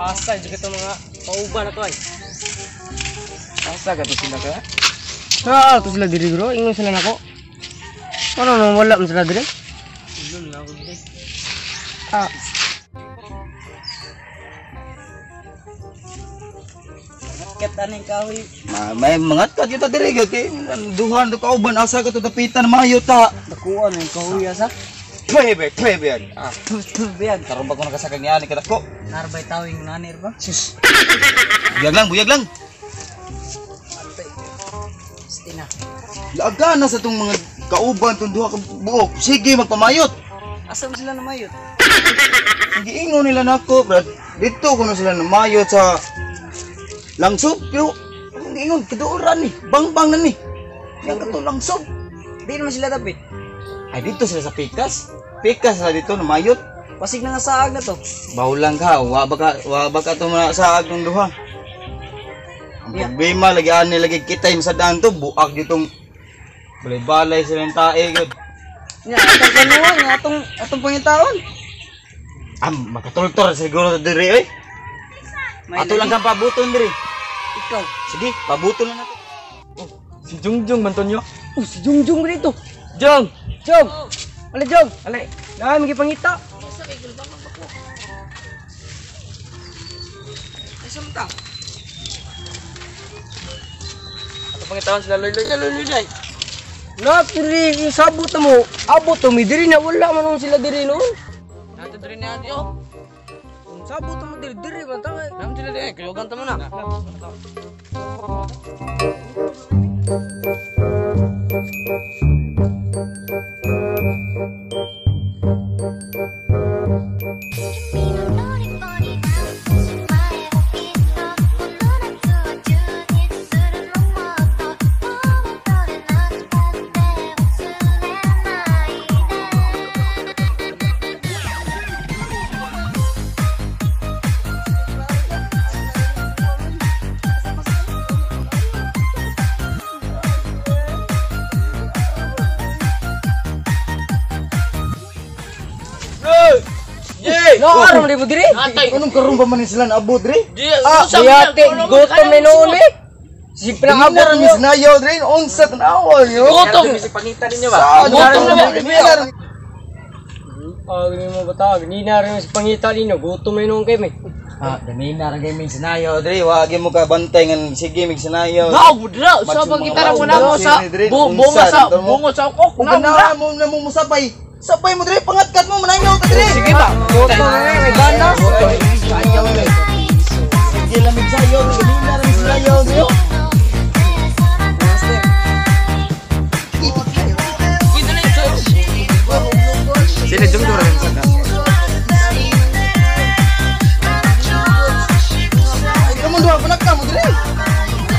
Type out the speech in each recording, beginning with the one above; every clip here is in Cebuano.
Asa jud to mga pauban na to ay. Asa ka to sila ka? Ah, to sila diri bro, ingon sila nako. Ano nang wala man sila diri? Ulol na ako diri. Ah. Kat aning kahoy. May mangat ka dito diri kay duhan do kauban asa ka to dapitan mayo ta. Dakuan ang kahoy asa. Pwebe, pwebe. Ah, biyan. Karon ba ko nakasakag ni ani kadako? Narbay tawing nanir ba? Sus. Buyag lang, buyag lang. Stina. Laaga na sa tong mga kauban tong duha ka buok. Sige, magpamayot. Asa man sila namayot? Giingon nila nako, brad. Dito kuno sila namayot sa langsob, pero ang giingon kaduoran ni, bangbang na ni. Yang kato langsob. Di naman sila dapit. Ay dito sila sa pikas. Pikas sila dito namayot. Pasig na nga saag na to. Bawlang ka, wa ba ka to mga saag ng duha. Ang problema lagi ani lagi kita yung sa daan to buak ditong balay-balay sila ng tae gud. Nya atong kanuan, nya atong pangitaon. Ah, makatultor siguro diri oy. Ato lang kang pabuton diri. Ikaw. Sige, pabuton na nato. Oh, si Jungjung man to nyo. Oh, si Jungjung dito. Jung, Jung. Ale Jung, ale. Naa mi gipangita. Asa kay gulbang ako. Asa man ta? Ato pangitaon sila Loy Loy, Loy Loy. Loy. Na diri sabot na mo. Abot to mi diri na wala man sila diri noon. Nato diri na yo. Sabot mo diri diri man ta. Nam sila diri, kuyugan ta mo na. No, aram di diri. Anong karon pa man sila naabot diri? Ah, yate gutom ni noon eh. Si Pinabot pinabot ni sinayaw diri unsa tan-awa yo. Gutom. Pangita ninyo ba? Gutom na ba? Ah, gani mo bata, gani na rin sa pangita ninyo, gutom ni noon kay may. Ah, ganina ra kay mig sinayaw diri, wa gyud mo ka bantay ngan sige mig sinayaw. Now, dra, sa pangita ra mo sa bunga sa bungo sa okok. Kung ganahan mo na mo musapay, sapay mo diri pangatkat mo manayaw ta diri. Sige ba? Gutom na may gana. Sige lamig sayo, ganina ra mig sinayaw diri. Sila Jungjung ra sa ka. Ay, kamo duha panagka mo diri.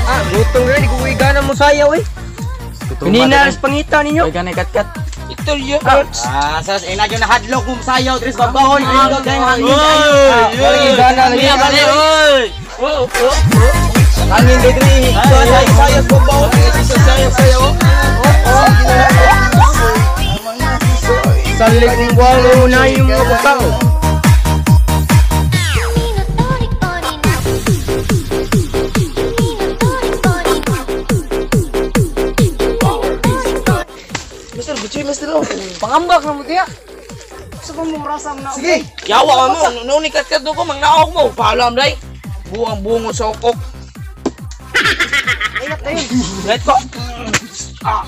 Ah, gutom gani ko gana mo sayaw eh. Ganina rin sa pangita ninyo. Oy ganay katkat. Ito yo. Ah, sas ina gyud nahadlok mo sayaw diri sa babahon. Ay, dahil hangin. Wala gana lagi. Oy. Oh, oh. Hangin diri. Sayaw sayaw sa babahon. Sayaw sayaw. Salig ng walo na yung mga bukao. Mister, butchoy, mister. Oh. Pangambak na mo tiya. Sa pa mo rasa mo na. Sige. Yawa mo, no ni katkat ko mangnaog mo. Paalam dai. Buang bungo sa okok. Ingat tayo. Let ko. Ah.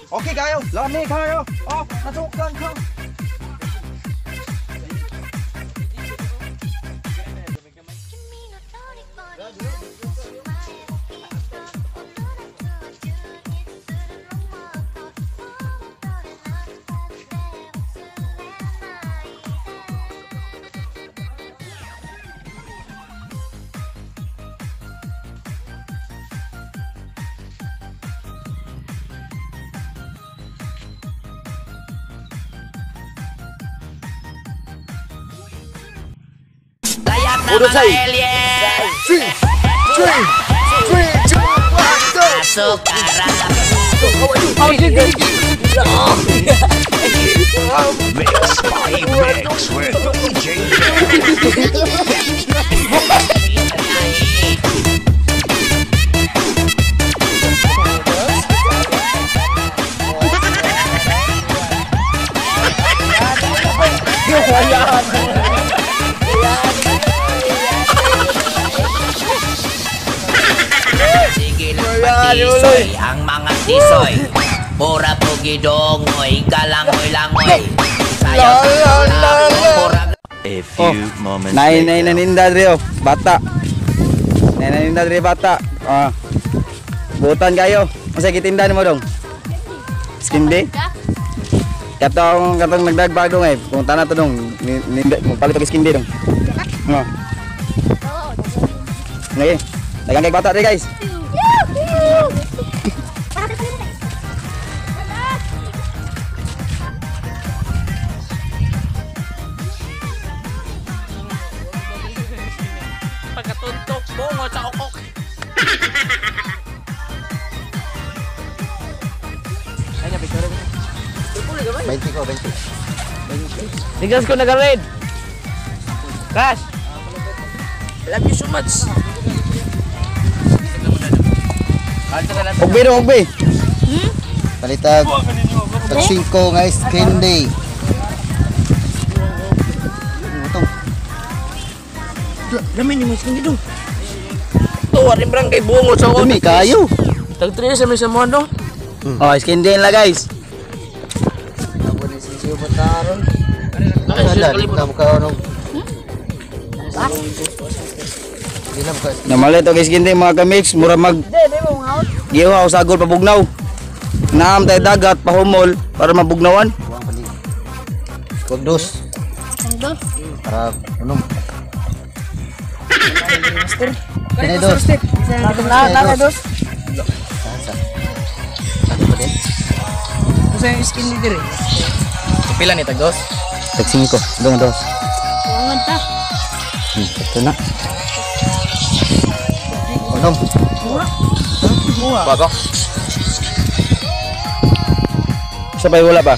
Okay kayo, lami kayo. Oh, nasukan ko. Uno, seis. 3, 3, 3, 2, 1, go! Go. Mix by Mix with DJ Ben. Sige lang patisoy ang mga tisoy. Pura pugidongoy, galangoy-langoy. Sayaw sa pura. A few moments Nay later. nay naninda dre oh, bata. Nay naninda dre bata. Ah. Butan kayo. Unsa gitinda nimo dong? Skindi? Katong katong nagdagbag dong eh. Kung tanan to dong, ninda mo palit og skindi dong. No. Ngay. Dagang kay bata dre guys. Pagkatuntok, bungo sa ukok. Ko, 20. Ligas ko nag-red. Cash. Love you so much. Ugbi dong, ugbi. Palitag. Tag 5 nga skin day. Utong. Lamin yung skin dito. Tuwa rin barangay bungo sa ukok. Dumi kayo. Tag 3 sa may samuan dong. Oh, skindi la guys. Abo ni sisiyo bataron. Wala, di ka mukha ano. Di na mukha. Namalit og skindi mga kamix, mura mag Giwa o sagol pabugnaw. Naam tayo dagat pahumol para mabugnawan. Wag dos. Para unom. Pinay dos. Na dos. Saan sa? Ano pa din? Usa yung skin ni dire. Pila ni tag dos? Tag 5, dong dos. Ito na. Unom. Bago. Isa pa wala pa?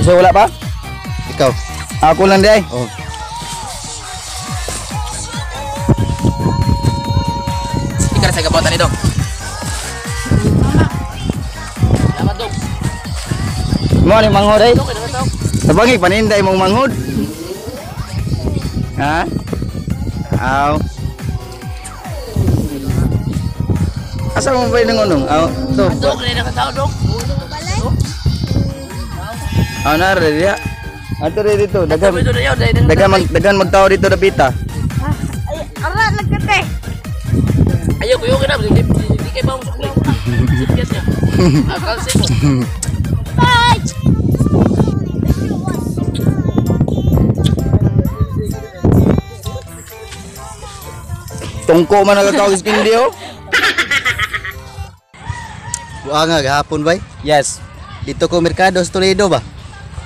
Isa wala pa? Ikaw. Ako lang di ay. Oh. Ikaw sa gabotan ni dong. Salamat dong. Mo ni manghod ay. Okay na tao. Sabangi paninday mong manghod. Ha? Aw. Asa mo ba yung unong? Aw, to. Dong, kaya na ka tao dong. Aw na ready ya. Ato ready dito. Dagan Ito na yun, dahil dagan mag dagan magtao dito dapita. Ay, ara lagkate. Ayaw ko yung kinab, hindi kayo ba sukli. Sipyas niya. Ah, kalsi mo. Bye. Tungko man nagkakaw skindi oh. Buanga gahapon bay. Yes. Dito ko merkado sa Toledo ba?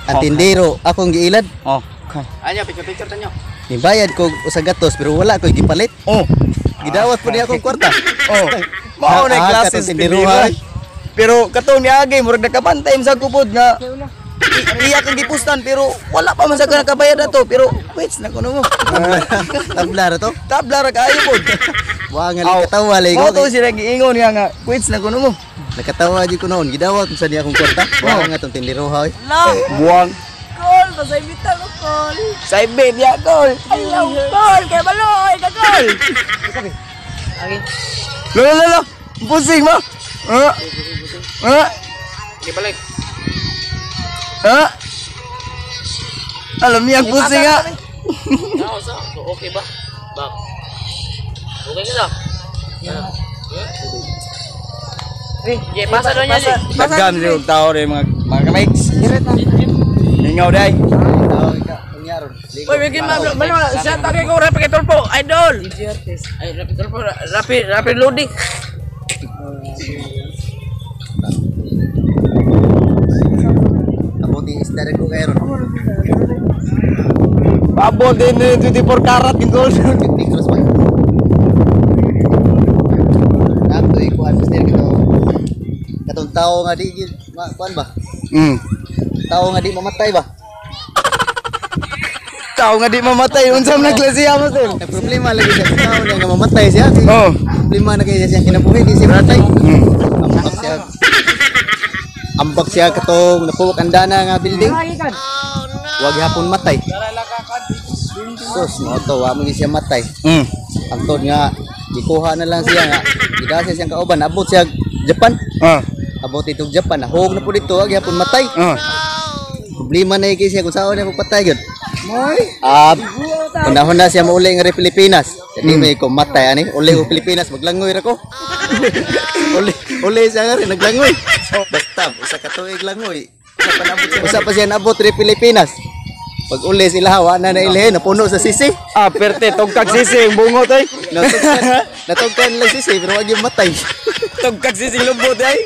Ang tindero akong giilad. Oh. Okay. Anya, picture-picture tanyo. Nibayad ko usa gatos pero wala ko gipalit. Oh. Gidawat po niya akong kwarta. Oh. Mao na Ah, klase katong tindiruhan. Pero katong niagay murag nakabantay sa kupod nga iya kang gipustan pero wala pa man sa ka nakabayad ato pero wait na kuno mo. Tabla ra to. Tabla ra kaayo pod. Buanga lang katawa lay Mao ko. to sila giingon nga nga quits na kuno mo. Nakatawa jud ko noon. Gidawat sa niya akong kwarta. Buanga tong tindiruha oy. Buwang. Kol, basay bitang ko kol. Saibit ya kol. Ayaw kol, kay baloy ka kol. Lo lo lo. Pusing mo. Ah. Ah. Hindi balik. Ah. Alam niya ang pusing ah. Tao sa, okay ba? Bak. Okay ka na? Yeah, pasa doon niya. Daghan siya og tao rin mga mga kamiks. Ingaw day. Uy, bigyan mo, malo, siya tagay ko, Rapi Tulpo, idol! Ay, Rapi Tulpo, Rapi, Rapi Loading. Kamuti isda rin ko kayo ron. Pabot din 24 karat yung gold. 50 cross ba? Nato ikuan mister kato. Katong tao nga di kuan ba? Tao nga di mamatay ba? Tao nga di mamatay unsa man nagklasiya, master? Ang problema lagi siya sa tao nga mamatay siya. Oh. Problema na kay siya siyang kinabuhi di siya mamatay. Ambak siya. Ambak siya katong napuwak ang dana nga building. Wag hapon matay. Sus, mo to, wa mo siya matay. Antod nga gikuha na lang siya nga gidasa siyang kauban, abot siya Japan. Abot itong Japan, nahog na po dito, wag hapon matay. Problema na kay siya kung saan niya magpatay gyud. Ah, unahon na siya mauli nga rin Pilipinas. Di may ko matay ani, uli ko Pilipinas maglangoy ra ko. Uli, uli siya nga rin naglangoy. Basta usa ka tuig langoy. Usa pa siya naabot rin Pilipinas. Pag uli sila wa na nailhin, napuno sa sisi. Ah, perte tugkag sisi ang bungot ay. Natugkan, natugkan lang sisi pero wag yung matay. Tugkag sisi lubot ay.